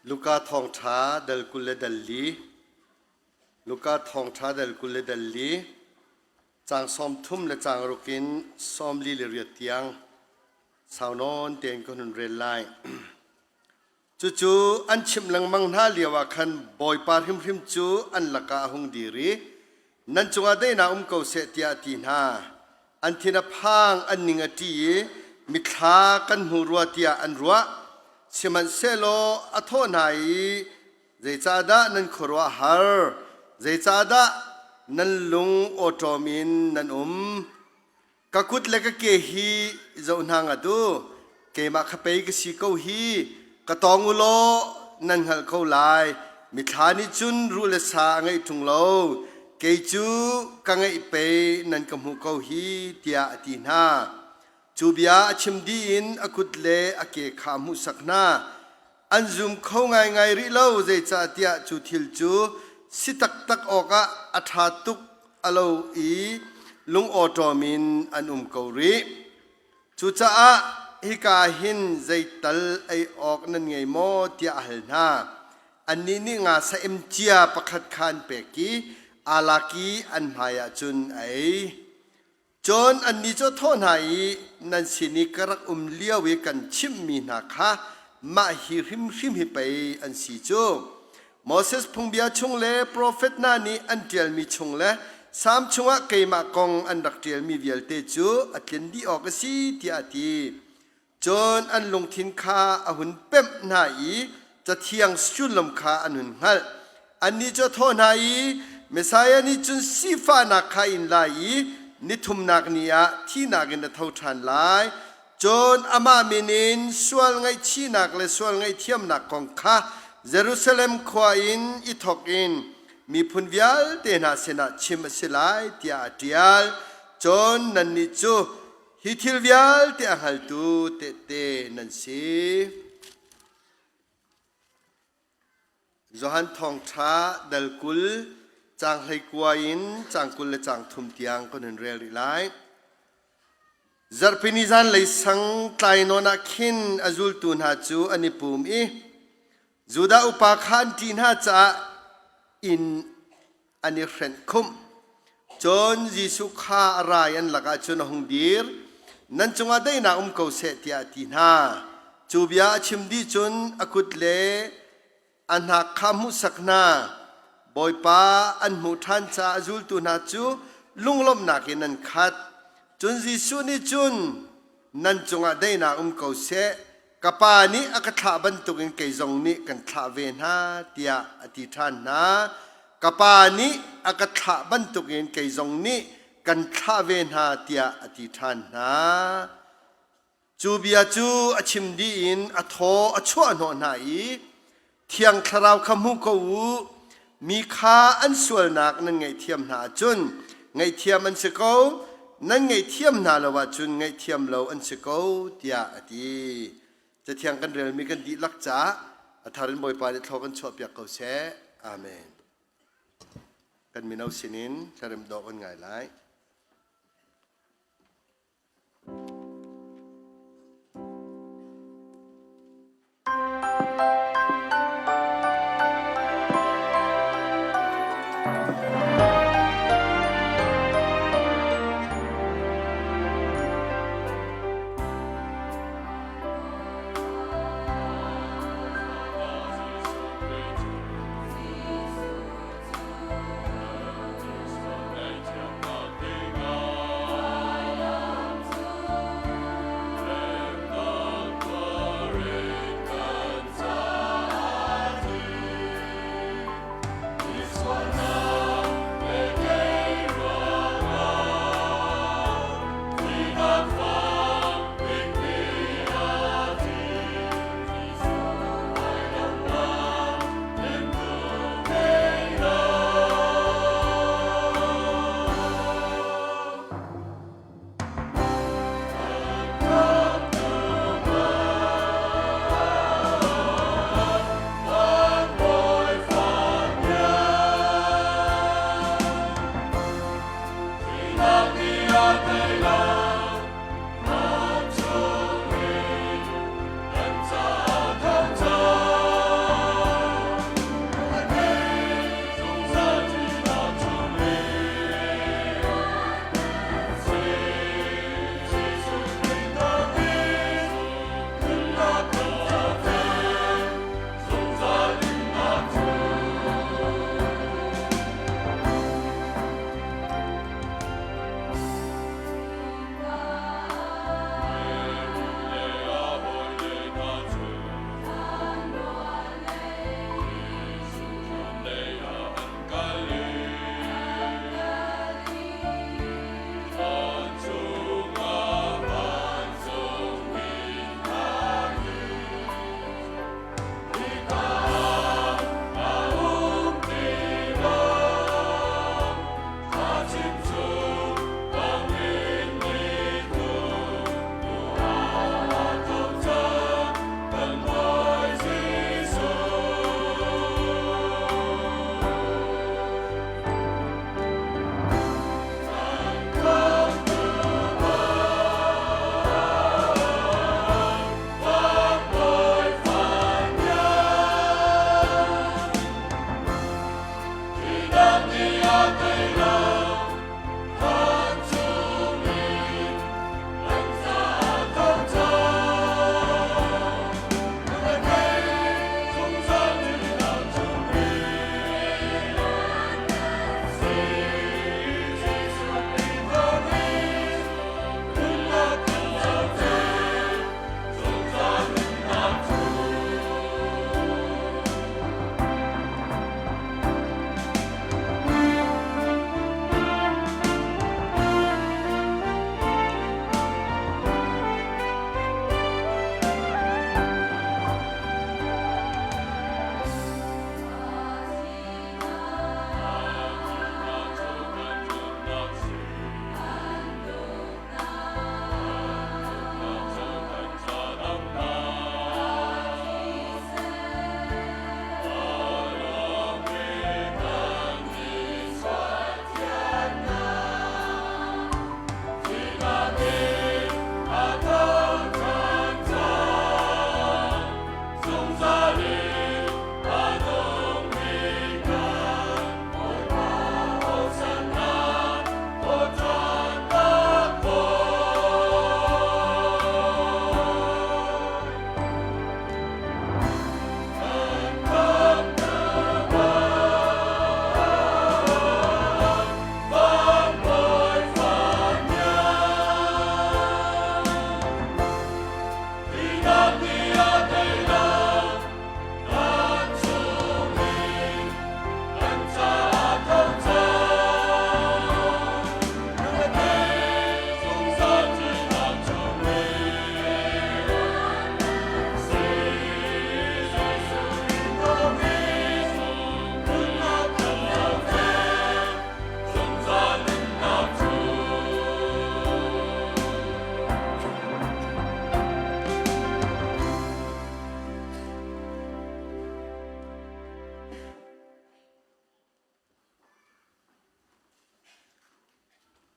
Luka thawngṭha dal 20 le dal li. Luka thawngṭha dal 20 le dal li. Caang 30 le caang ruk in 48 tiang sau nawn tein ka hun rel lai. Cucu an chimh lengmang hna lioah khan Bawipa hrimhrim cu an lakah a hung dir i, Nan cungah daihnak um ko seh, tiah a ti hna. An thin a phang, an ning a ṭih i mithla kan hmu rua tiah an ruah. Sihmanhsehlaw a thawh hna i, Zeicahdah nan khuaruah a har? Zeicahdah nan lung awṭawm in nan um? Ka kut le ka ke hi zoh hna ngat u. Keimah kha pei ka si ko hi. Ka tawng u law nan hngalh ko lai. Mithla nih cun ruh le sa a ngeih ṭung lo. Kei cu ka ngeih pei nan ka hmuh ko hi, tiah a ti hna. Cu bia a chim dih in a kut le a ke kha a hmuhsak hna. An zum kho ngaingai rih lo, zeicahtiah cu thil cu si taktak awkah a ṭha tuk a lo i lungawṭawm in an um ko rih. Cucaah hika ah hin zeital ei awk nan ngei maw tiah a hal hna. Annih nih nga saim cia pakhat kha an pek i aa lak i an hmaiah cun a ei. Cun annih cu a thawh hna i, Nan sin i ka rak um lio i kan chimhmi hna kha mah hi hrimhrim hi pei an si cu. Moses phungbia chung le profet hna nih an ṭialmi chung le Salm chungah keimah kong an rak ṭialmi vialte cu a tlin dih awk a si, tiah a ti. Cun an lungthin kha a hun pemh hna i Cathiang sullam kha an hun hngalh. Annih cu a thawh hna i, Messiah nih cun sifahnak kha in lai i nithumnak ni ah thihnak in a tho ṭhan lai. Cun amah min in sual ngaihchihnak le sual ngaihthiamnak kong kha Jerusalem khua in i thawk in miphun vialte hna sinah chim a si lai, tiah a ṭial. Cun nannih cu Hi thil vialte a hngaltu tehte nan si. Johan Thawngṭha dal 20 caang 19 in caang 20 le caang thum tiang kan hun rel rih lai. Zarhpini zanlei sang tlai nawn ah khin a zultu hna cu an i pum i Judah upa kha an ṭih hna caah inn an i hrenh khumh. Cun Jesuh kha a ra i an lakah cun a hung dir. Nan cungah daihnak um ko seh tiah a ti hna. Cu bia a chim dih cun a kut le a hnak kha a hmuhsak hna. Bawipa an hmuh ṭhan caah a zultu hna cu lunglawmhnak in an khat. Cun Jesuh nih cun, Nan cungah daihnak um ko seh, ka Pa nih a ka thlah bantukin kei zong nih kan thlah ve hna, tiah a ti ṭhan hna. Ka Pa nih a ka thlah bantukin kei zong nih kan thlah ve hna, tiah a ti ṭhan hna. Cu bia cu a chim dih in a thaw a chuahhnawh hna i, Thiang Thlarau kha hmu ko u. Mi kha an sualnak nan ngaihthiam hna ahcun ngaihthiam an si ko, nan ngaihthiam hna lo ahcun ngaihthiam lo an si ko, tiah a ti. Cathiang kan relmi kan dihlak caah a thar in Bawipa nih thlaw kan chuahpiak ko seh. Amen. Kan mino sinin hlarem dawh kan ngai lai.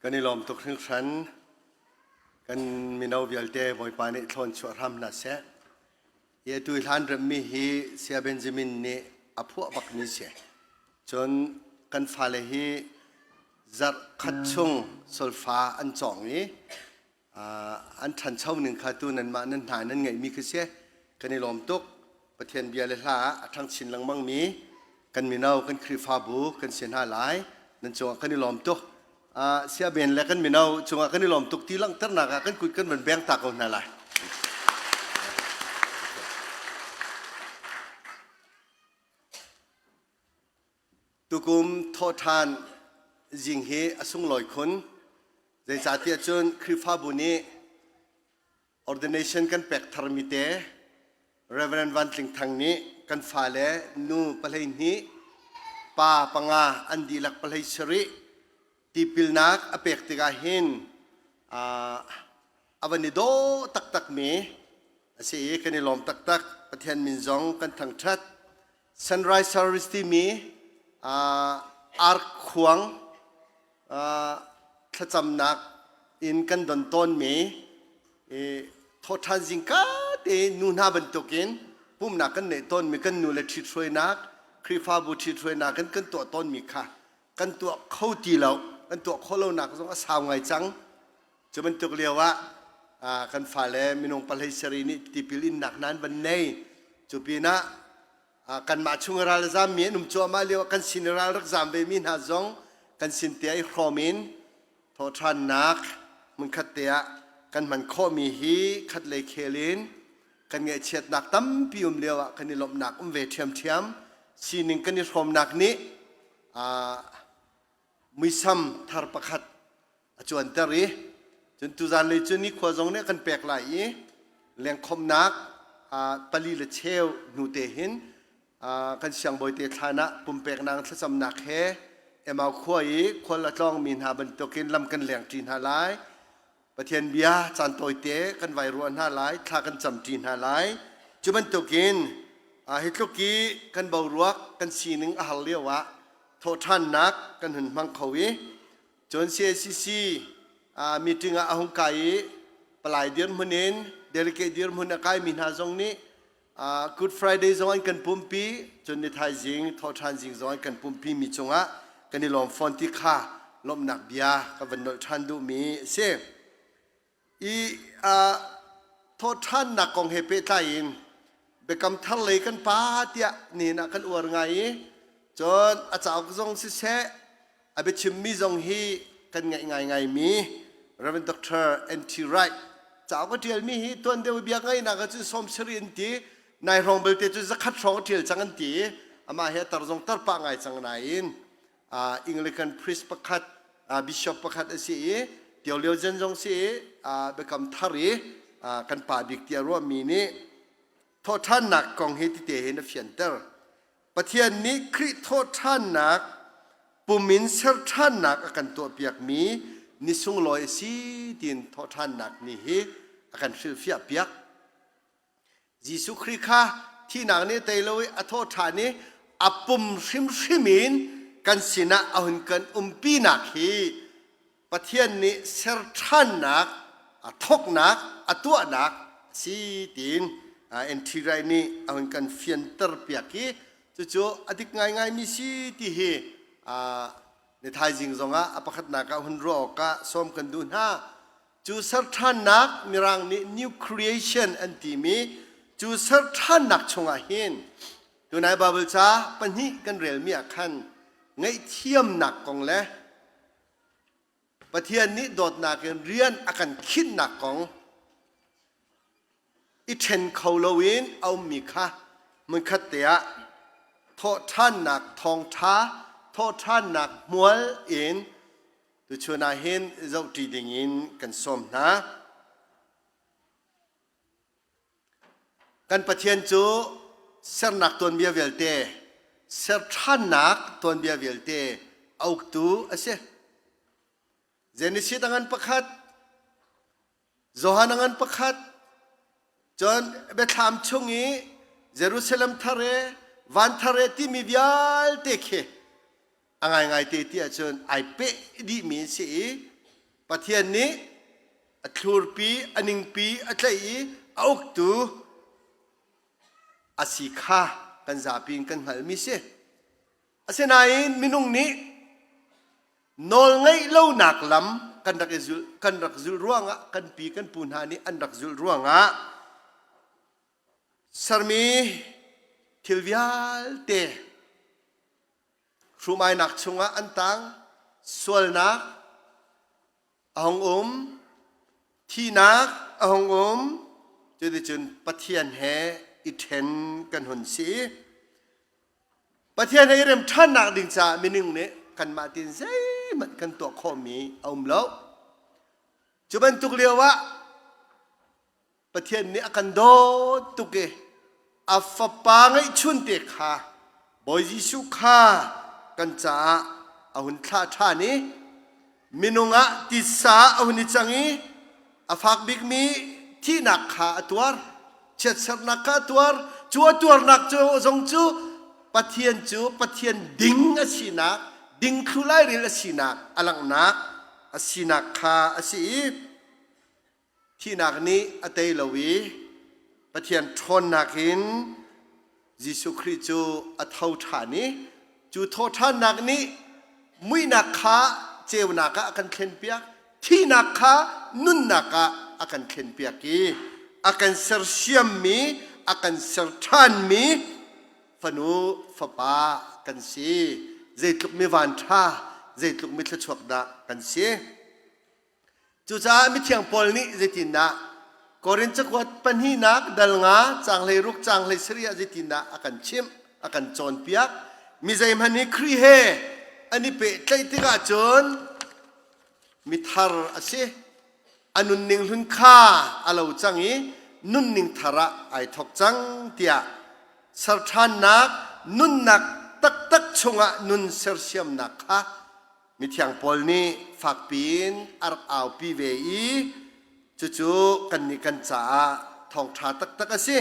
Kan i lawm tuk hringhran. Kan mino vialte Bawipa nih thlawn chuah hram hna seh. Hi atu hlan remmi hi Saya Benjamin nih a phuah bakmi si. Cun kan fale hi zarh khat chung solfa an cawng i an ṭhancho ning kha tu nanmah nan hna nan ngeihmi khi si. Kan i lawm tuk. Pathian bia le hla ah a ṭhang chin lengmang mi kan mino kan Khrihfabu kan si hna lai. Nan cungah kan i lawm tuk. Siaben le kan mino cungah kan i lawm tuk ti langhternak ah kan kut kan van beng ta ko hna lai. Tukum thawhṭhan zing hi a sunglawi khun. Zeicahtiah cun Khrihfabu nih ordination kan pek tharmi te Reverend Van Tling Thang nih kan fale nu 12 pa panga an dihlak 17 tipilnak a pek tikah hin a van i dawh taktakmi a si i kan i lawm taktak. Pathian min zong kan thangṭhat. Sunrise Service timi arkhuang thlacamnak in kan don tawnmi thawhṭhan zingka te nu hna bantukin pumhnak kan neih tawnmi kan nu le ṭhithruainak Khrihfabu ṭhithruainak in kan tuah tawnmi kha kan tuah kho ti lo kan tuah khawh lonak zong a sau ngai cang. Cu bantuk lio ah kan fale minung pahlei sarih nih tipil innak hna an van nei. Cu pinah kanmah chung i ral a zammi an um cuahmah lio ah kan sin i ral rak zam vemi hna zong kan sin te ah i hrawm in thawhṭhannak hmunkhat te ah kan hman khawhmi hi khat lei khel in kan ngaihchiatnak tampi um lio ah kan i lawmhnak um ve ṭhiamṭhiam. Sining kan i hrawmnak nih muisam thar pakhat a cuanter i cun tuzan lei cu nikhua zong nih a kan pek lai i lengkhawmnak pali le cheu hnu te hin kan siangbawi te thlan ah pumpeknak thlacamnak he Emau khua i khual a tlawngmi hna bantukin lam kan lengṭi hna lai. Pathian bia caan tawite kan vai ruah hna lai, thla kan camṭi hna lai. Cu bantukin hi tluk i kan boruak kan sining a har lio ah thawhṭhannak kan hun hmang kho i Cun CACC meeting ah a hung kai i palai dirhmun in delegate dirhmun a kaimi hna zong nih Good Friday zong an kan pumpi cun ni thaizing thawhṭhan zing zong an kan pumpi mi cungah kan i lawm fawn ti kha lawmhnak bia ka van nolh ṭhan duhmi a si. I thawhṭhannak kong he pehtlai in Biakam Thar lei kan pa tiah nihin ah kan uar ngai i cun a cauk zong siseh a biachimmi zong hi kan ngaih ngaingaimi Reverend Dr. N.T. Wright cauk a ṭialmi hi tuan deuh i bia ngaihnak ah cun sawm sarih an ti nai hrawng belte cu zakhat hrawng a ṭial cang an ti i amah hi a tar zong tar pah ngai cang nain Anglican priest pakhat bishop pakhat a si i theologian zong si i biakam thar i kan pa bik tiah ruahmi nih thawhṭhannak kong hi tite hin a fianter. Pathian nih Khrih thawhṭhannak pum in ser ṭhannak a kan tuahpiakmi ni sunglawi a si tiin thawhṭhannak ni hi a kan hrilhfiah piak. Jesuh Khrih kha thihnak nih tei lo i a thawh ṭhan i a pum hrimhrim in kan sinah a hun kan umpinak hi Pathian nih ser ṭhannak a thawknak a tuahnak a si tiin N.T. Wright nih a hun kan fianter piak i cucu a dik ngaingaimi si ti hi ni thaizing zongah a pakhatnak ah hun ruah awkah sawm kan duh hna. Cu serṭhannak Mirang nih new creation an timi cu serṭhannak chungah hin tunai Bible ca pahnih kan relmi ah khan ngaihthiamnak kong le Pathian nih dawtnak in rian a kan khinhnak kong i ṭhen kho loin a ummi kha hmunkhat te ah thawhṭhannak thawngṭha thawhṭhannak hmual in Tuchun ah hin zohṭi dingin kan sawm hna. Kan Pathian cu sernak tuanbia vialte, ser ṭhannak tuanbia vialte a uktu a si. Genesis a ngan pakhat, Johan a ngan pakhat, cun biathlam chung i Jerusalem thar e, van thar e timi vialte khi a ngaingai te ti ahcun ai peh dihmi an si i. Pathian nih a thlurpi, a ningpi a tlaih i a uktu a si kha kan zapi in kan hngalhmi si. Asinain minung nih nawlngaih lonak lam kan rak i zulh kan rak zulh ruangah kan pi kan pu hna nih an rak zulh ruangah sermi thil vialte hrumainak chungah an tang sualnak a hung um thihnak a hung um cuticun Pathian he i ṭhen kan hun si Pathian he i rem ṭhannak ding caah minung nih kanmah tiin zeihmanh kan tuah khawhmi a um lo cu bantuk lio ah Pathian nih a kan dawt tuk i a fapa ngeihchunte kha Bawi Jesuh kha kan caah a hun thlah ṭhan i minung ah titsa a hun i cang i a fak bikmi thihnak kha a tuar chiatsernak kha a tuar cu a tuarnak cu zong cu Pathian cu Pathian ding a sinak dingthlu lairel a sinak a langhnak a sinak kha a si i Thihnak nih a tei lo i Pathian ṭhawnnak in Jesuh Khrih cu a tho ṭhan i cu thawhṭhannak nih muihnak kha ceunak ah a kan thlenpiak, thihnak kha nunnak ah a kan thlenpiak i a kan sersiammi, a kan ser ṭhanmi fanu fapa kan si. Zeitluk mi vanṭha, zeitluk mi thluachuak dah kan si. Cucaah mithiang Paul nih zeitindah Korin cakuat pahnihnak dal nga caang 16 caang 17 ah zeitindah a kan chimh, a kan cawnpiak. Mi zeihmanh hi Khrih he an i pehtlaih tikah cun mithar a si. A nunning hlun kha a lo cang i nunning thar ah ai thawk cang tiah serṭhannak nunnak taktak chungah nun sersiamnak kha Mithiang Paul nih fakpi in a rak aupi ve i cucu kannih kan caah thawngṭha taktak a si.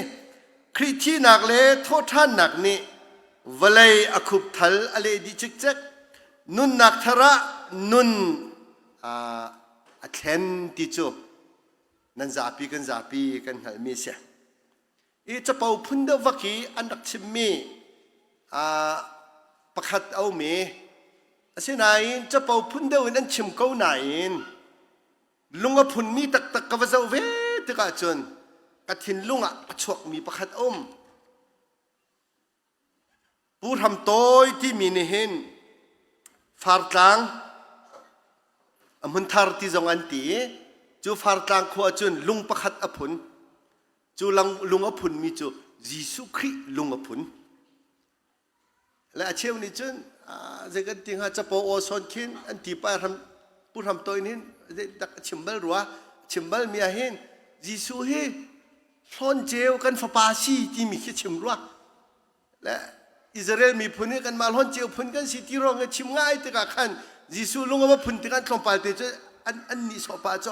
Khrih thihnak le thawhṭhannak nih vawlei a khupthal a leh dih cikcek. Nunnak thar ah nun a thlen ti cu nan zapi kan zapi kan hngalhmi a si. I capo phun deuh vak hi an rak chimmi pakhat a um i asinain capo phun deuh in an chim ko nain lung a phunmi taktak ka va zoh ve tikah cun ka thinlung ah a chuakmi pakhat a um. Pu Hram Tawi timi nih hin Fartlang a hmunthar ti zong an ti i cu Fartlang khua cun lung pakhat a phun. Cu lung a phunmi cu Jesuh Khrih lung a phun. Le a cheu nih cun zei kan ti hnga capo aw sawn khin an ti pa hram Pu Hram Tawi nih hin tak a chim bal rua chim bal mi ah hin Jesuh hi hlawnceu kan fapa si timi khi chim rua le Israel miphun hi kanmah hlawnceu phun kan si ti ruang i chim ngai tikah khan Jesuh lung a va phun tikah tlawmpal te cu an an nihsawh pah cu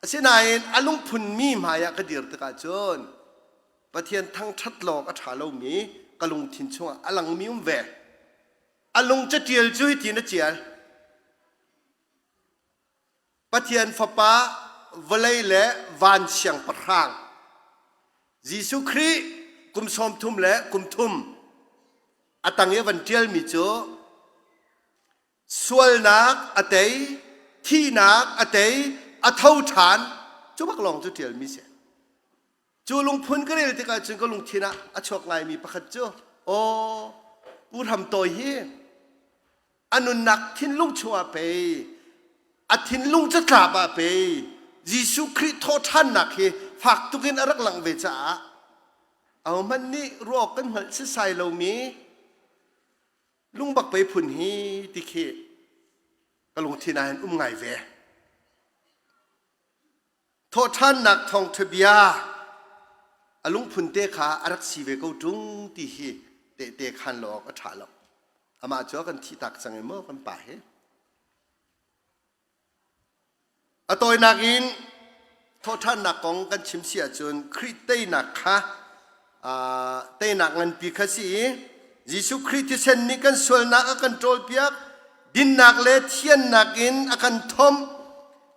asinain a lungphunmi hmai ah ka dir tikah cun Pathian thangṭhat lawng a ṭha lomi ka lungthin chungah a langmi um ve. A lung caṭial cu hitin a ṭial. Pathian Fapa vawlei le van siangpahrang Jesuh Khrih kum 30 le kum thum a tang i a van ṭialmi cu sualnak a tei, thihnak a tei, a tho ṭhan cu bak lawng cu ṭialmi si. Cu lungphun ka rel tikah cun ka lungthin ah a chuak ngaimi pakhat cu aw Pu Hram Tawi hi a nunnak thinlung chungah pei a thinlung catlap ah pei Jesuh Khrih thawhṭhannak hi fak tukin a rak langh ve caah ahohmanh nih ruah awk kan hngalh sisai lomi lungbak pei phun hi ti khi ka lungthin ah hin um ngai ve. Thawhṭhannak thawngṭha bia a lungphun te kha a rak si ve ko ṭung ti hi tehte khan lo awk a ṭha lo. Amah cu a kan thihtak cang i maw kan pa hi. A tawinak in thawhṭhannak kong kan chim si ahcun Khrih teinak kha teinak nganpi kha si i Jesuh Khrih thisen nih kan sualnak a kan ṭawlpiak, dinnak le thiannak in a kan thomh.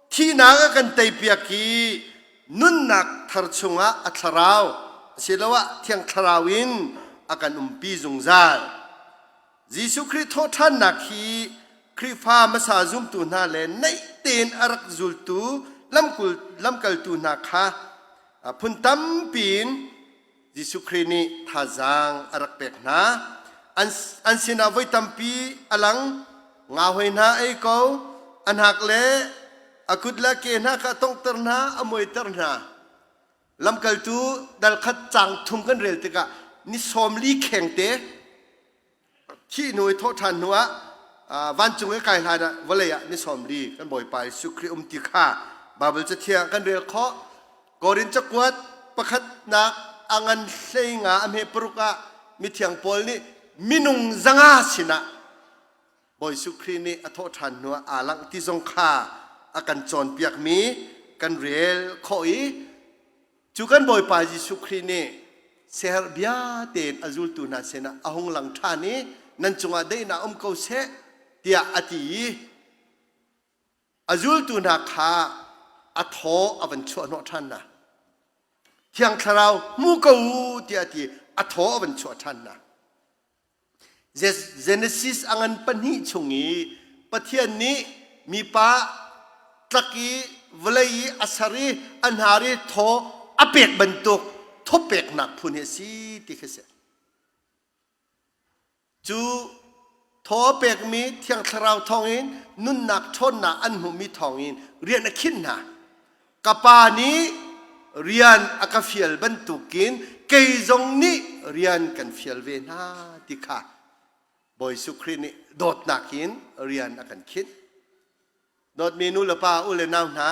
Thihnak a kan teipiak i nunnak thar chungah a thlarau asiloah Thiang Thlarau in a kan umpi zungzal. Jesuh Khrih thawhṭhannak hi Khrihfa hmasa zumtu hna le naih tein a rak zultu lamkaltu hna kha phun tampi in Jesuh Khrih nih thazaang a rak pek hna. An sinah voi tampi a lang. Nga hoi hna ei ko, a hnak le a kut le a ke hna kha a tonghter hna, a muaiter hna. Lamkaltu dal khat caang thum kan rel tikah ni 40 khengte thih hnu i thawh ṭhan hnu ah vancung i kai hlan ah vawlei ah ni 40 kan Bawipa Jesuh Khrih um ti kha Baibal Cathiang kan rel khawh. Korin cakuat pakhatnak a ngan 15 a hme paruk ah mithiang Paul nih minung 500 sinah Bawi Jesuh Khrih nih a thawh ṭhan hnu ah aa langh ti zong kha a kan cawnpiakmi kan rel khawh i Cu kan Bawipa Jesuh Khrih nih siaherh bia tein a zultu hna sinah a hung lang ṭhan i nan cungah daihnak um ko seh tiah a ti i a zultu hna kha a thaw a van chuahhnawh ṭhan hna. Thiang Thlarau hmu ko u tiah a ti a thaw a van chuah ṭhan hna. Genesis a ngan pahnih chung i Pathian nih mipa tlak i vawlei i a ser i a hnar i thaw a pek bantuk thawpeknak phun hi a si ti khi a si. Cu thaw a pekmi Thiang Thlarau thawngin nunnak ṭhawnnak an hmuhmi thawngin rian a khinh hna. Ka pa nih rian a ka fial bantukin kei zong nih rian kan fial ve hna ti kha Bawi Jesuh Khrih nih dawtnak in rian a kan khinh. Dawtmi nu le pa u le nau hna,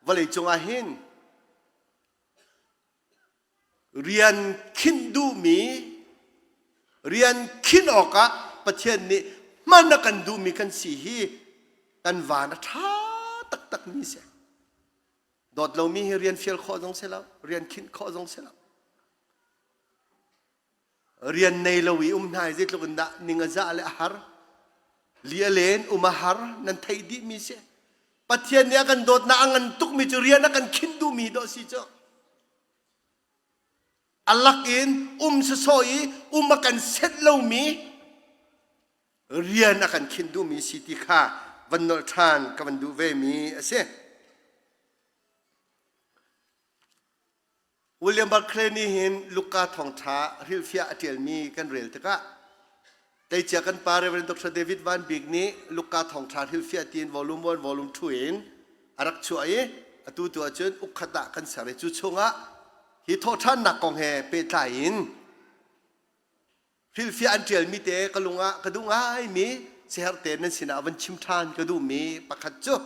vawlei cungah hin rian khinh duhmi rian khinh awkah Pathian nih hman a kan duhmi kan si hi kan van a ṭha taktakmi si. Dawt lomi hi rian fial khawh zong si lo, rian khinh khawh zong si lo. Rian nei lo i um hna hi zeitluk in dah ning a zah le a har. Li a len um a har nan theih dihmi si. Pathian nih a kan dawtnak a ngan tukmi cu rian a kan khinh duhmi dawh si cu. A lak in um sawsawh i um a kan set lomi rian a kan khinh duhmi si ti kha van nolh ṭhan ka van duh vemi a si. William Barclay nih hin Luka thawngṭha hrilhfiah a ṭialmi kan rel tikah tleicia kan pa Reverend Dr. David Van Bik nih Luka thawngṭha hrilhfiah tiin volume 1 volume 2 in a rak chuah i atu tu ahcun ukkhat ah kan ser i cu chungah hi thawhṭhannak kong he pehtlai in Hrilhfiah an ṭialmi te ka lung ah ka duh ngaimi siaherh te nan sinah van chim ṭhan ka duhmi pakhat cu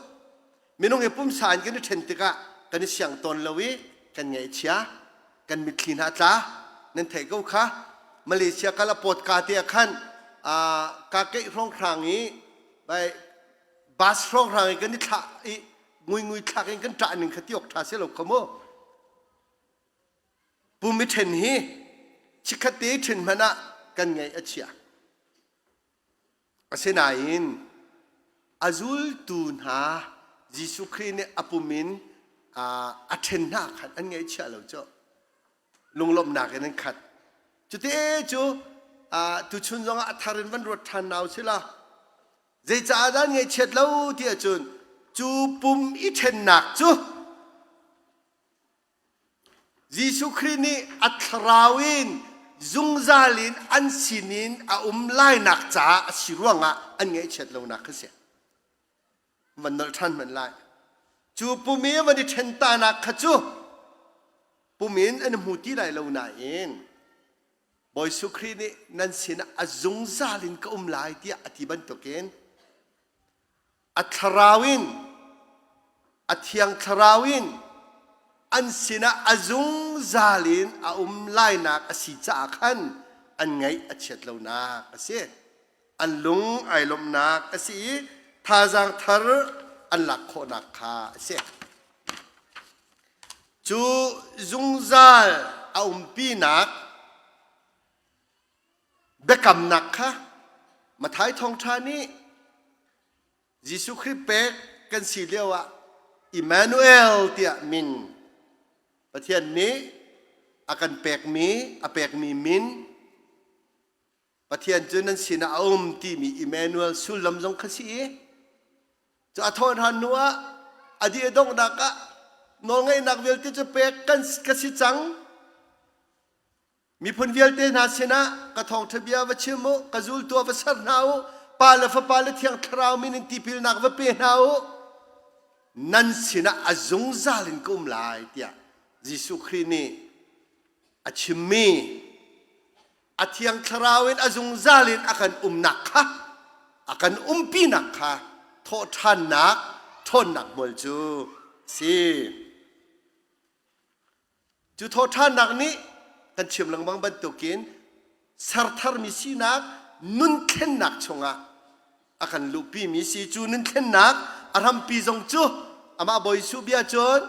minung hi pumsa in kan i ṭhen tikah kan i siang tawn lo i kan ngaihchia kan mitthli hna tla nan theih ko kha Malaysia kal a pawt ka te ah khan ka keih hrawnghrang i bai bus hrawnghrang i kan i thlah i nguingui thlak in kan ṭah ning kha ti awk ṭha si lo kha mu Pum i ṭhen hi chikkhat te ṭhen hmanh ah kan ngaih a chia. Asinain a zultu hna Jesuh Khrih nih a pum in a ṭhen hna khan an ngaihchia lo cu. Lunglawmhnak in an khat. Cute cu tuchun zongah a thar in van ruat ṭhan hna usih law Zeicaah dah an ngaihchiat lo ti ahcun cu pum i ṭhennak cu Jesuh Khrih nih a thlarau in zungzal in an sinin a um lainak caah a si ruangah an ngaihchiat lonak kha si. Van nolh ṭhan hmanh lai. Cu pum i van i ṭhen tanak kha cu pum in an hmu ti lai lo nain Bawi Jesuh Khrih nih nan sinah a zungzal in ka um lai tiah a ti bantukin a thlarau in a thiang thlarau in an sinah a zungzal in a um lainak a si caah khan an ngaih a chiat lonak a si an lung ai lawmhnak a si i thazaang thar an lak khawhnak kha a si cu zungzal a umpinak biakamnak kha Matthai thawngṭha nih Jesuh Khrih pek kan si lioah Emmanuel tiah min Pathian nih a kan pekmi a pekmi min Pathian cu nan sinah a um timi Emmanuel sullam zong kha si i cu a thawh hna hnu ah a dih a donghnak ah nawlngeihnak vialte cu pek kan ka si cang. Miphun vialte hna sinah ka thawngṭha bia va chim u, ka zultu ah va ser hna u, Pa le Fapa le Thiang Thlarau min in tipilnak va pe hna u. Nan sinah a zungzal in ka um lai tiah Jesuh Khrih nih a chimmi a Thiang Thlarau in a zungzal in a kan umnak kha a kan umpinak kha thawhṭhannak ṭhawnnak hmual cu si. Cu thawhṭhannak nih kan chim lengmang bantukin sertharmi sinak nun thlennak chungah a kan luhpimi si. Cu nun thlennak a hrampi zong cu amah Bawi Jesuh bia cun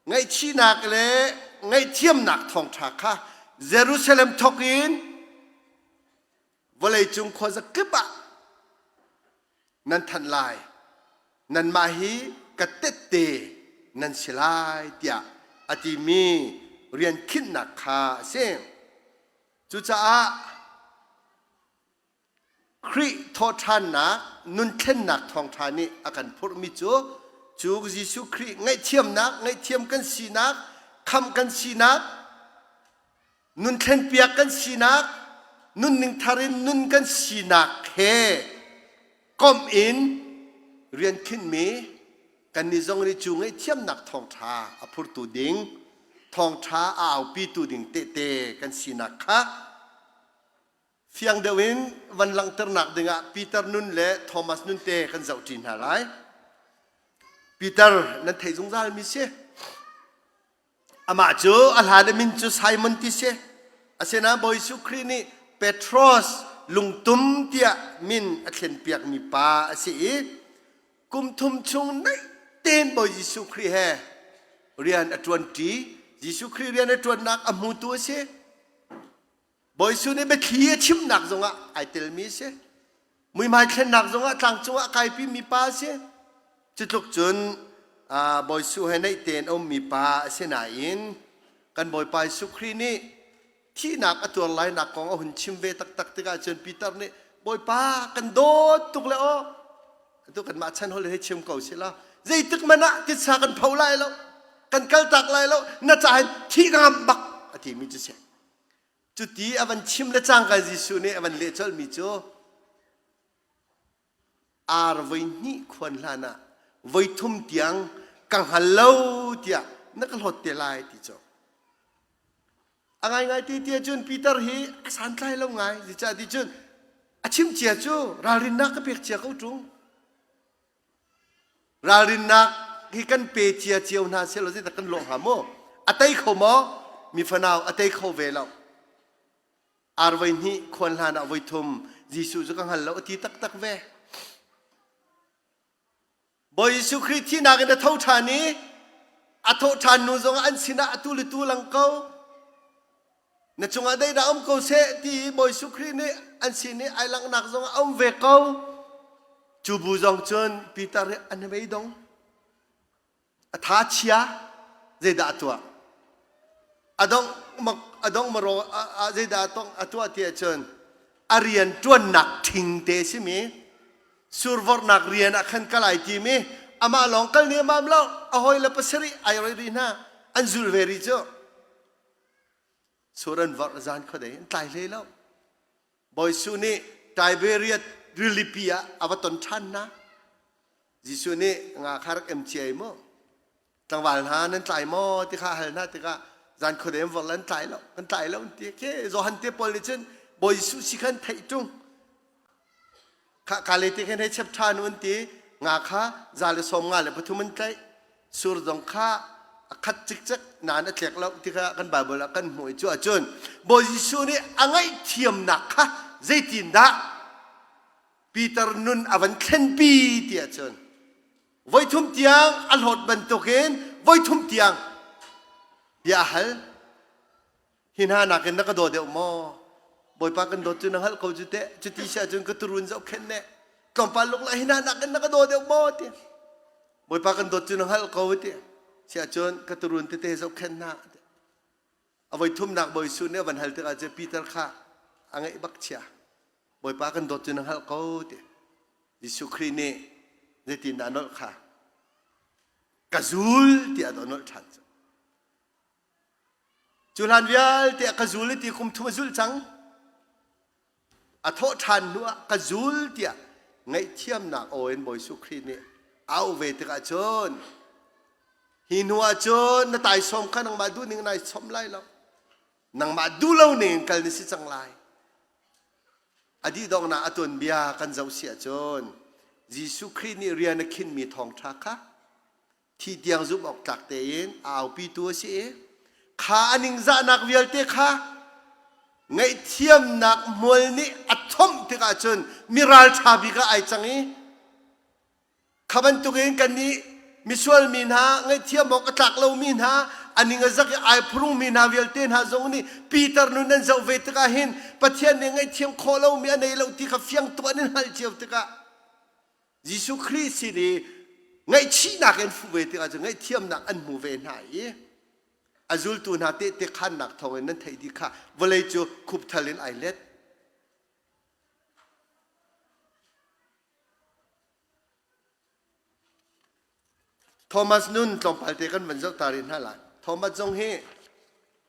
ngaihchihnak le ngaihthiamnak thawngṭha kha Jerusalem thawk in vawleicung khuazakip ah nan thanh lai nanmah hi ka tette nan si lai tiah a timi rian khinhnak kha a si. Cucaah Khrih thawhṭhannak nunthlennak thawngṭha nih a kan phurhmi cu cu Jesuh Khrih ngaihthiamnak, ngaihthiam kan sinak, khamh kan sinak, nunthlenpiak kan sinak, nunning thar in nun kan sinak he komh in rian khinhmi kannih zong nih cu ngaihthiamnak thawngṭha a phurtu ding, thawngṭha a aupitu ding tehte kan sinak kha fiang deuh in van langhternak dingah Peter nun le Thomas nun te kan zohṭi hna lai. Peter nan theih zungzalmi si. Amah cu a hlan a min cu Simon ti si. Asinain Bawi Jesuh Khrih nih Petros lungtum tiah min a thlenpiakmi pa a si i kum thum chung naih tein Bawi Jesuh Khrih he rian a ṭuanṭi. Jesuh Khrih rian a ṭuannak a hmutu a si. Bawi Jesuh nih biathli a chimnak zongah ai telmi a si. Muihmai thlennak zongah tlangcung ah a kaipimi pa a si. Cutluk cun Bawi Jesuh he naih tein a ummi pa a si nain kan Bawipa Jesuh Khrih nih thihnak a tuar lainak kong a hun chim ve taktak tikah cun Peter nih Bawipa kan dawt tuk le aw atu kanmah chan hol he chim ko sila zeitik man ah titsa kan pho lai lo kan kaltak lai lo na caah hin thih ka ngamh bak a timi cu si. Cuti a van chim le cangka Jesuh nih a van leh colhmi cu ar voi hnih khuan hlan ah voi thum tiang ka hngal lo tiah na ka hlawt te lai ti cu. A ngaingai ti ti ahcun Peter hi a santlai lo ngai. Zeicah ti cun a chim cia cu ralrinnak ka pek cia ko ṭung. Ralrinnak hi kan pe cia cio hna seh law zeidah kan lawh hnga mu? A tei kho maw? Mi fanau a tei kho ve lo. Ar voi hnih khuan hlan ah voi thum Jesuh cu ka hngal lo a ti taktak ve. Bawi Jesuh Khrih thihnak in a tho ṭhan i a thawh ṭhan hnu zongah an sinah atu le tu lang ko. Na cungah daihnak um ko seh ti i Bawi Jesuh Khrih nih an sin i ai langhnak zong a um ve ko. Cu bu zong cun Peter hi a hnabei dong. A tha chia zeidah a tuah? A dong a dong maro zeidah a tong a tuah ti ahcun a rian ṭuannak ṭhing te simi survorhnak rian ah khan kal ai tim i amah lawng kal nih amam lo a hawi le pasarih ai roi rih hna an zul ve rih cu Sur an vorh zan khuadei an tlai hlei lo. Bawi Jesuh nih Tiberias rilipi ah a va ton ṭhan hna. Jesuh nih nga kha rak em cia i mu. Tlangval hna nan tlai maw ti kha a hal hna tikah zan khuadei an vorh le an tlai lo. Kan tlai lo an ti. Ke Johan te pawl nih cun Bawi Jesuh si khan theih ṭung. Khah le te khin hei chep ṭhan u an ti. Nga kha 153 an tlaih. Sur zong kha a khat cikcek nain a tlek lo ti kha kan Baibal ah kan hmuh i cu ahcun Bawi Jesuh nih a ngaihthiamnak kha zeitindah Peter nun a van thlenpi ti ahcun voithum tiang a hlawt bantukin voithum tiang bia a hal. Hi hna nakin na ka daw deuh maw? Bawipa kan dawt cu na hngalh ko cu teh. Cuti si ahcun ka turun zohkhenh ne. Tlawmpal lung lah hi hna nakin na ka daw deuh maw? Ti. Bawipa kan dawt cu na hngalh ko ti. Siah cun ka turun tete zohkhenh hna. A voi thumnak Bawi Jesuh nih a van hal tikah cu Peter kha a ngaih bak chia. Bawipa kan dawt cu na hngalh ko ti. Jesuh Khrih nih zeitindah a nolh kha? Ka zul tiah a nolh ṭhan cu. Cu hlan vialte a ka zul i ti kum thum a zulh cang. A thawh ṭhan hnu ah ka zul tiah ngaihthiamnak aw in Bawi Jesuh Khrih nih a auh ve tikah cun hi hnu ah cun na taisawm kha nangmah duh ning nai sawm lai lo. Nangmah duh lo ning in kal na si cang lai. A dih donghnak a tuanbia kan zoh si ahcun Jesuh Khrih nih rian a khinmi thawngṭha kha thi tiang zumh awk tlak tein a aupitu a si i kha a ningzahnak vialte kha ngaihthiamnak hmual nih a thomh tikah cun mi ralṭha bik ah ai cang i kha bantukin kannih misual mi hna ngaihthiam awk a tlak lomi hna a ning a zak i ai phurungmi hna vialte hna zong nih Peter nun nan zoh ve tikah hin Pathian nih ngaihthiam khawh lomi a nei lo ti kha fiang tuk an in hngalh cio tikah Jesuh Khrih sin i ngaihchihnak in fuh ve tikah cun ngaihthiamnak an hmu ve hna i a zultu hna tehte khannak thawngin nan theih dih kha vawlei cu khupthal in ai let. Thomas nun tlawmpal te kan van zoh ta rih hna lai. Thomas zong hi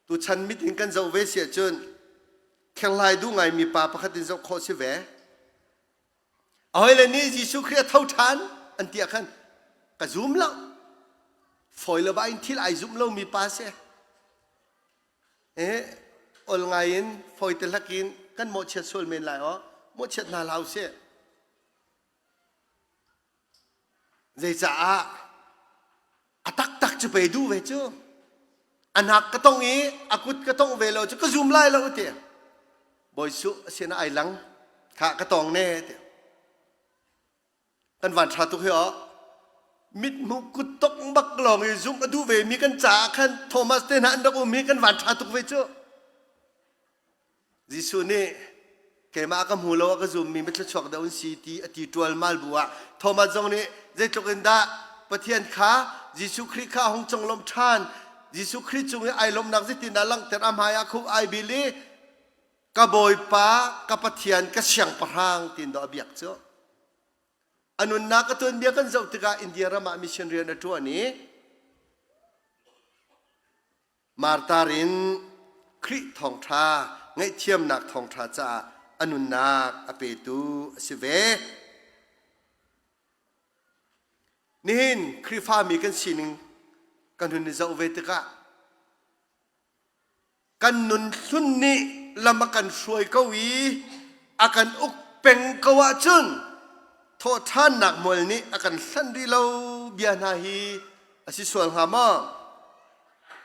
tuchan mit in kan zoh ve si ahcun kherhlai duh ngaimi pa pakhat in zoh khawh si ve. A hawile nih Jesuh Khrih a tho ṭhan an ti ah khan ka zum lo. Fawi le ba in thil ai zumh lomi pa si. Eh, ol ngai in fawi te hlak in kan mawhchiat sual men lai aw. Mawhchiat hna hlah usih. Zeicaah a taktak cu pei duh ve cu. A hnak ka tong i a kut ka tongh ve lo cu ka zum lai lo ti. Bawi Suh a sin ah ai lang. Kha ka tong ne ti. Kan van ṭha tuk hi aw. Mithmuh kut tok bak lawng i zumh a duh ve mi kan caah khan Thomas te hna an rak um hi kan van ṭha tuk ve cu. Jesuh nih keimah ka hmu lo a ka zummi mithluachuak deuh an si ti a ti ṭualmal bu ah Thomas zong nih zeitluk in dah Pathian kha Jesuh Khrih kha a hung conglawmh ṭhan Jesuh Khrih cung i ai lawmhnak zeitindah langhter a hmai ah khup ai bil i ka Bawipa ka Pathian ka Siangpahrang tiin dawh a biak cu a nunnak a tuanbia kan zoh tikah India ram ah mission rian a ṭuan i Martar in Khrih thawngṭha ngaihthiamnak thawngṭha caah a nunnak a petu a si ve. Nihin Khrihfami kan sining kan hun i zoh ve tikah kan nun hlun nih lam a kan hruai ko i a kan uk peng ko ahcun thawhṭhannak mual nih a kan hlanh rih lo bia hna hi a si sual hnga maw?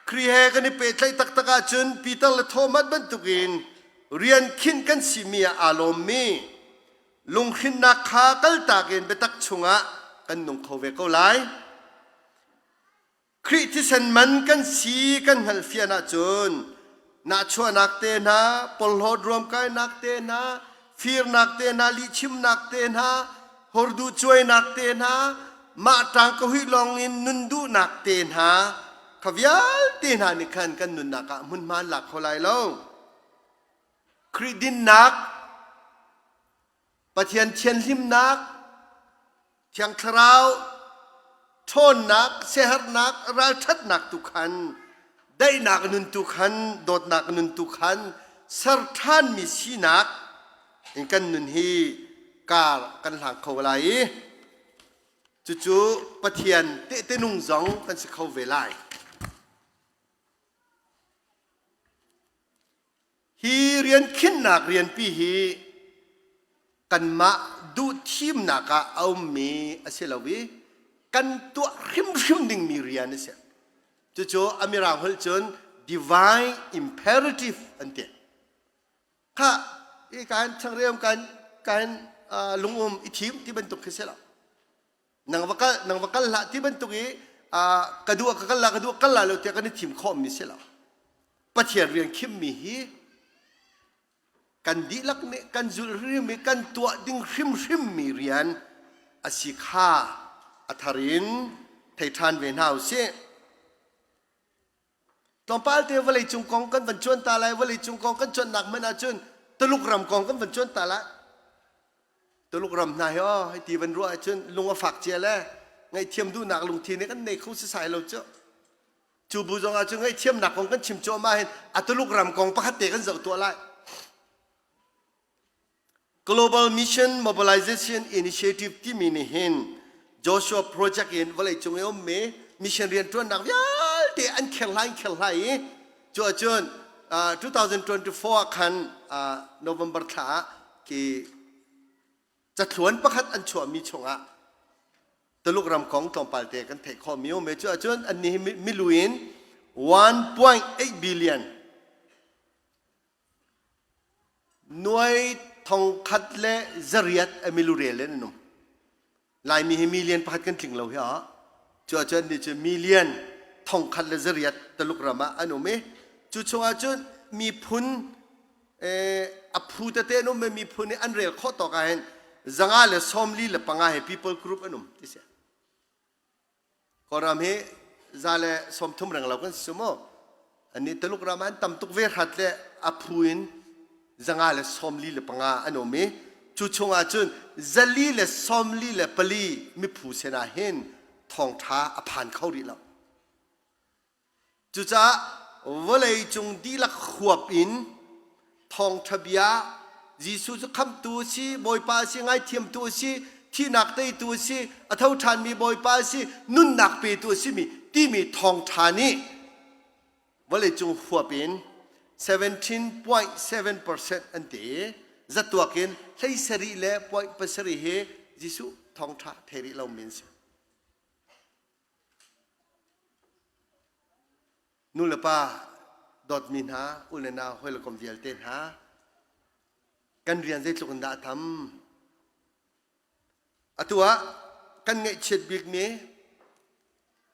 Khrih he kan i pehtlaih taktak ahcun Peter le Thomas bantukin rian khinh kan simi ah aa lawmmi lunghrinnak kha kaltak in biatak chungah kan nung kho ve ko lai. Khrih thisen man kan si kan hngalhfian ahcun nahchuahnak te hna, porhlawt ruamkainak te hna, firnak te hna, lihchimnak te hna, horduh cuainak te hna, mah ṭang ka huih lawng in nun duhnak te hna kha vialte hna nih khan kan nunnak ah hmunhma an lak kho lai lo. Khrih dinnak, Pathian thianhlimnak, Thiang Thlarau ṭhawnnak, siaherhnak, ralṭhatnak tu khan, daihnak nun tu khan, dawtnak nun tu khan ser ṭhanmi sinak in kan nun hi kar kan hlang kho lai i cucu Pathian tehte nung zong kan si kho ve lai. Hi rian khinhnak rianpi hi kanmah duhthimnak ah a ummi a si lo i kan tuah hrimhrim dingmi rian a si. Cucu a mirang holh cun divine imperative an ti. Kha i kan changreu kan kan lungum i thim ti bantuk khi si lo. Nang va kal nang va kal hlah ti bantuk i ka duh ka kal la ka duh kal la lo tiah kan i thim khawhmi si lo. Pathian rian khimmi hi kan dihlak nih kan zulh hrim i kan tuah ding hrimhrimmi rian a si kha a thar in. thei ṭhan ve hna usih. Tlawmpal te vawleicung kong kan van cuan ta lai, vawleicung kong kan cuannak hmanh ahcun Tuluk ram kong kan van cuan ta lai. Tuluk ram hna hi aw hei ti van ruah ahcun lung a fak cia le ngaihthiam duhnak lungthin he kan nei kho sisai lo cu. Cu bu zong ah cun ngaihthiamnak kong kan chim cuahmah hin a Tuluk ram kong pakhat te kan zoh tuah lai. Global Mission Mobilization Initiative timi nih hin Joshua Project in vawleicung i ummi mission rianṭuannak vialte an kherhlai in kherhlai i cu ahcun 2024 ah khan November thla ah khi cathluan pakhat an chuahmi chungah Tuluk ram kong tlawmpal te kan theih khawhmi um cu ahcun annih hi milu in 1.8 billion Nuai thongkhat le zariat a milurel in an um. Laimi hi million pakhat kan tling lo hi ah. Cu ahcun nih cu million thongkhat le zariat Taluk ram ah an um i cu chungah cun miphun eh, a phu tete an um i miphun i an rel khawh tawk ah hin 145 he people group an um ti si. Kawlram hi 130 renglo kan si mu. Annih Tuluk ram ah an tam tuk ve hrat le a phu in 145 an um i cu chungah cun 444 miphu sinah hin thawngṭha a phan kho rih lo. Cucaah vawleicung dihlak huap in thawngṭha bia Jesuh cu khamhtu a si, Bawipa a si, ngaithiamtu a si, thihnak teitu a si, a tho ṭhanmi Bawipa a si, nunnak petu a simi timi thawngṭha nih vawleicung huap in 17.7% an ti i zatuak in 17 le point pasarih hi Jesuh thawngṭha thei rih lomi an si. Nu le pa dawtmi hna, u le nau, hawi le kom vialte hna, kan rian zeitluk in dah a tam. Atu ah kan ngaihchiat bikmi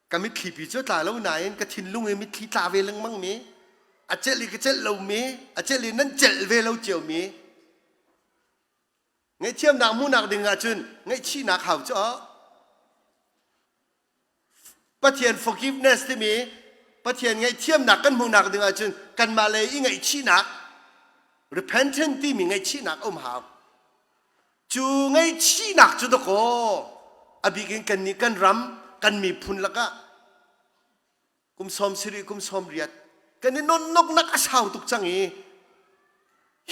ka mitthli pi cu tla lo nain ka thinlung i mitthli tla ve lengmang mi a celh i ka celh lomi a celh i nan celh ve lo ciomi ngaihthiamnak hmuhnak ding ahcun ngaihchihnak hau cu Pathian forgiveness timi Pathian ngaihthiamnak kan hmuhnak ding ahcun kanmah lei i ngaihchihnak repentant timi ngaihchihnak um hau. Cu ngaihchihnak cu dakaw a bik in kannih kan ram kan miphun lakah kum sawm sarih kum sawm riat kan i nonnoknak a sau tuk cang i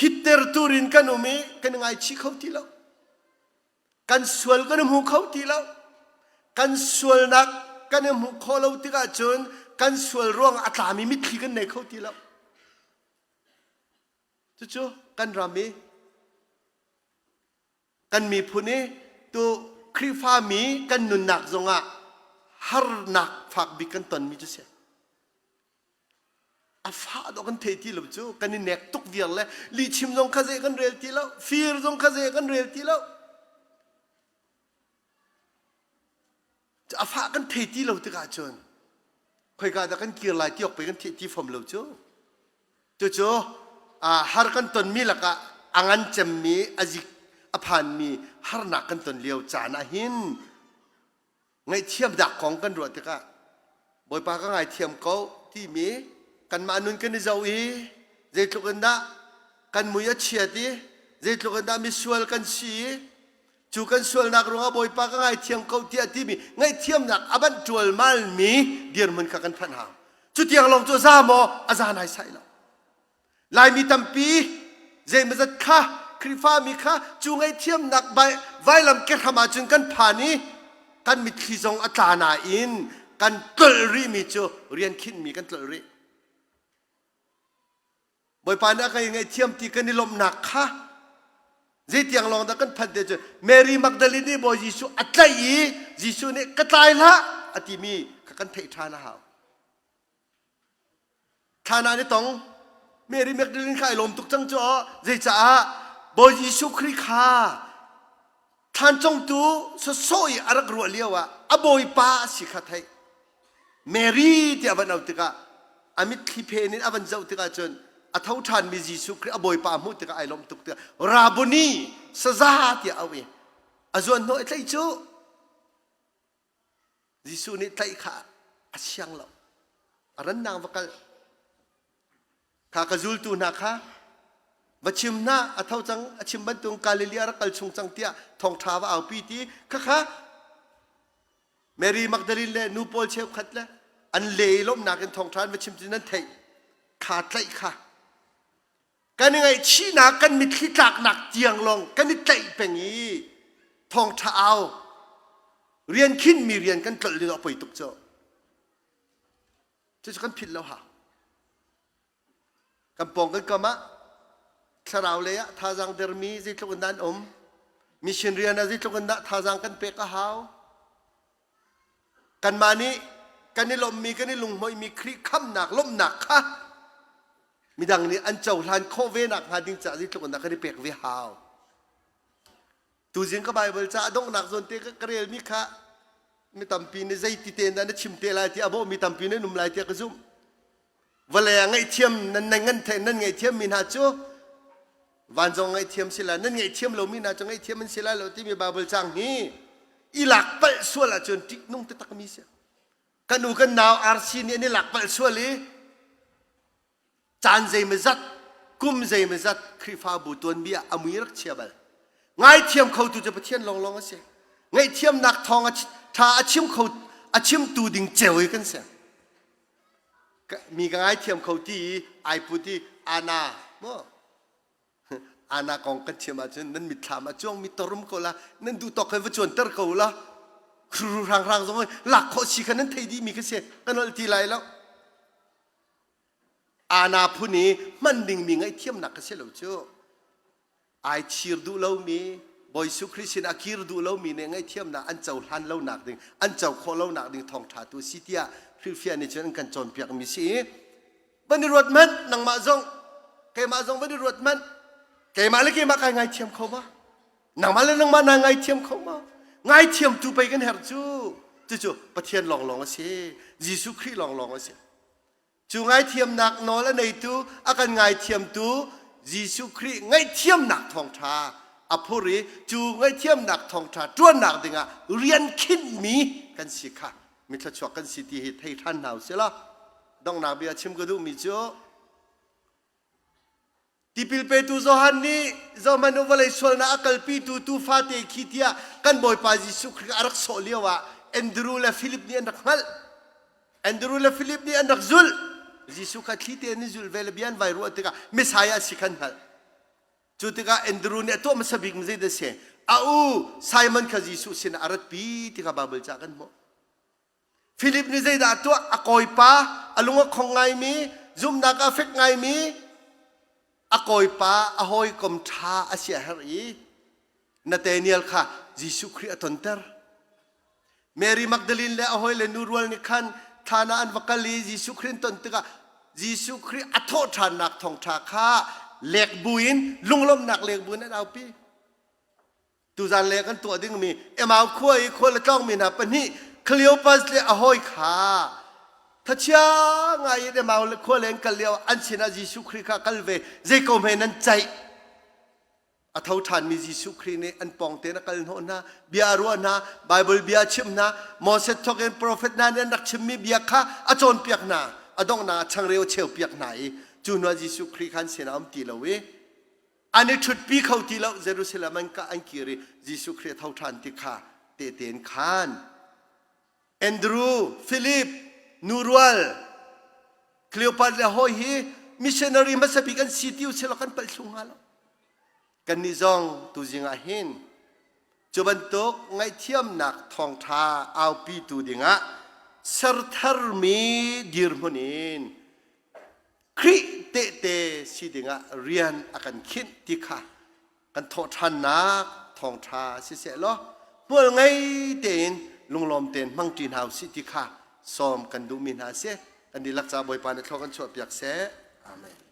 hitter turin kan um i kan i ngaichih kho ti lo. Kan sual kan i hmu kho ti lo. Kan sualnak kan i hmuh khawh lo tikah cun kan sual ruang a tlami mitthli kan nei kho ti lo. Cucu kan ram i kan miphun i tu Khrihfami kan nunnak zongah harnak fak bik kan tonmi cu si. A fah dawh kan thei ti lo cu kan i nek tuk viar le lihchim zong kha zei kan rel ti lo fir zong kha zei kan rel ti lo a fah kan thei ti lo tikah cun khoika dah kan kir lai ti awk pei kan theih ti fom lo cu cucu har kan tonmi lakah a ngan cemmi a zik a phanmi harnak kan ton lio caan ah hin Ngaihthiam dak kong kan ruah tikah Bawipa ka ngaithiam ko timi kanmah nun kan i zoh i zeitluk in dah kan mui a chiat i zeitluk in dah misual kan si i cu kan sualnak ruangah Bawipa ka ngaithiam ko tiah timi ngaihthiamnak a banh ṭualmalmi dirhmun kha kan phanh hau. Cutiang lawng cu a za maw? A za naisai lo. Laimi tampi zeimawzat kha Khrihfami kha cu ngaihthiamnak vailam kehram ahcun kan phan i kan mitthli zong a tla nain kan tlolh rihmi cu rian khinhmi kan tlolh rih. Bawipa nih a kan ngaihthiam ti kan i lawmhnak kha zeitiang lawng dah kan phanh te cu Mary Magdalene nih Bawi Jesuh a tlaih i Jesuh nih ka tlai hlah a timi kha kan theih ṭhan a hau. Thlan ah an i tong. Mary Magdalene kha ai lawm tuk cang cu zeicaah Bawi Jesuh Khrih kha thlan congtu sawsawh i a rak ruah lio ah a bawipa a si kha theih. Mary tiah a van auh tikah a mitthli phen in a van zoh tikah cun a tho ṭhanmi Jesuh Khrih a bawipa a hmuh tikah ai lawm tuk tikah Rabuni saza tiah a auh i a zuan hnawh i tlei cu. Jesuh nih tlaih kha a siang lo. A rannak va kal. Kha ka zultu hna kha va chim hna a tho cang a chim bantuk Galilee a rak kal chung cang tiah thawngṭha va aupi ti khakha Mary Magdalene le nu pawl cheukhat le an le i lawmhnak in thawngṭha an va chim cu nan theih kha tlaih kha kan i ngaihchihnak kan mitthli tlaknak tiang lawng kan i tlaih peng i thawngṭha au rian khinmi rian kan tlolh lio a poi tuk cu cucu kan philh lo ha kan pawng kan kam ah thlarau lei ah thazaang dermi zeitluk in dah an um mission rian ah zeitluk in dah thazaang kan pek a hau Kanmah nih kan i lawmhmi kan i lunghmuihmi Khrih khamhnak lawmhnak kha midang nih an cohlan khawh ve nakhnga ding caah zeitluk in dah kan i pek ve hau. Tuzing ka Baibal ca a donghnak zawn te ka relmi kha mi tampi nih zeiti tein dah na chim te lai tiah a bawhmi tampi nan um lai tiah ka zumh. Vawlei ah ngaihthiam nan nan ngan the nan ngaihthiam mi hna cu van zong ngaihthiam si lai nan ngaihthiam lomi hna cu ngaihthiam an si lai lo timi Baibal cang hi i lak palh sual ahcun ṭihnung taktak mi si. Kan u kan nau RC nih an i lak palh sual i caan zeimazat kum zeimazat Khrihfabu tuanbia a mui rak chia bal. Ngaithiam khotu cu Pathian lawnglawng a si. Ngaihthiamnak thawng a ṭha a chim kho a chimtu ding ceu i kan si. Mi ka ngaithiam kho ti i ai put i ana maw ana kong kan chim ahcun nan mitthlam a cuang mi torum ko la nan duh tawk khan va cuanter ko la khru rang rang zong lak khawh si kha nan thei dih mi kha si kan ol ti lai lo ana phun i hman ding mi ngaihthiamnak ka si lo cu ai chir duh lomi Bawi Jesuh Khrih sin a kir duh lomi nih ngaihthiamnak an cohlan lonak ding an co khawh lonak ding thawngṭha tu si tiah hrilhfiah nih cun an kan cawnpiak mi si i van i ruat hmanh nangmah zong keimah zong van i ruat hmanh keimah le keimah kai ngaithiam kho ma nangmah le nangmah naa ngaithiam kho ma ngaithiam tu pei kan herh cu cucu Pathian lawnglawng a si Jesuh Khrih lawnglawng a si Cu ngaithiamnak nawl a neitu, a kan ngaithiamtu Jesuh Khrih ngaihthiamnak thawngṭha a phur i cu ngaihthiamnak thawngṭha ṭuannak dingah rian khinhmi kan si kha mi thluachuak kan si ti hi thei ṭhan hna usih law donghnak bia chim ka duhmi cu Tipil petu Johan nih zohhmanh u vawlei sualnak a kalpitu tuufa te khi tiah kan Bawipa Jesuh Khrih a rak sawh lio ah Andrew le Philip nih an rak hngalh. Andrew le Philip nih an rak zulh. Jesuh kha thli tein in zulh ve le bia an vai ruah tikah Messiah a si khan hngalh. Cu tikah Andrew nih a tuah hmasa bik mi zeidah a si? A u Simon kha Jesuh sinah a ratpi ti kha Baibal ca kan hmuh. Philip nih zeidah a tuah? A kawipa, a lung a khong ngaimi, zumhnak a fek ngaimi, a kawipa, a hawikom ṭha a si a herh i Nathaniel kha Jesuh Khrih a tonter. Mary Magdalene le a hawile nu rual nih khan thlan ah an va kal i Jesuh Khrih an ton tikah Jesuh Khrih a thawh ṭhannak thawngṭha kha lek buin lunglawmhnak lek buin an aupi. Tuzan le kan tuah dingmi Emau khua i khual a tlawngmi hna pahnih Cleopas le a hawi kha thachia ngai in Emau le khua leng kal lio an sinah Jesuh Khrih kha kal ve zei ko hme nan ceih a tho ṭhanmi Jesuh Khrih nih an pawng tein a kal hnawh hna bia a ruah hna Bible bia a chimh hna Moses thawk in profet hna nih an rak chimmi bia kha a cawnpiak hna a donghnak ah changreu a cheupiak hna i cu hnuah Jesuh Khrih kha an sinah a um ti lo i an i ṭhutpi kho ti lo Jerusalem an ka an kir i Jesuh Khrih a tho ṭhan ti kha tehte in khan Andrew, Philip, Nurual, Cleopas le hawi hi missionary hmasa bik an si ti usih law kan palh thlu hnga lo. Kannih zong tuzing ah hin cu bantuk ngaihthiamnak thawngṭha aupitu dingah sertharmi dirhmun in Khrih tehte si dingah rian a kan khinh ti kha kan thawhṭhannak thawngṭha siseh law hmual ngei tein lunglawm tein hmangṭi hna usih ti kha sawm kan duhmi hna a si. Kan dihlak ca Bawipa nih thlua kan chuahpiak seh. Amen.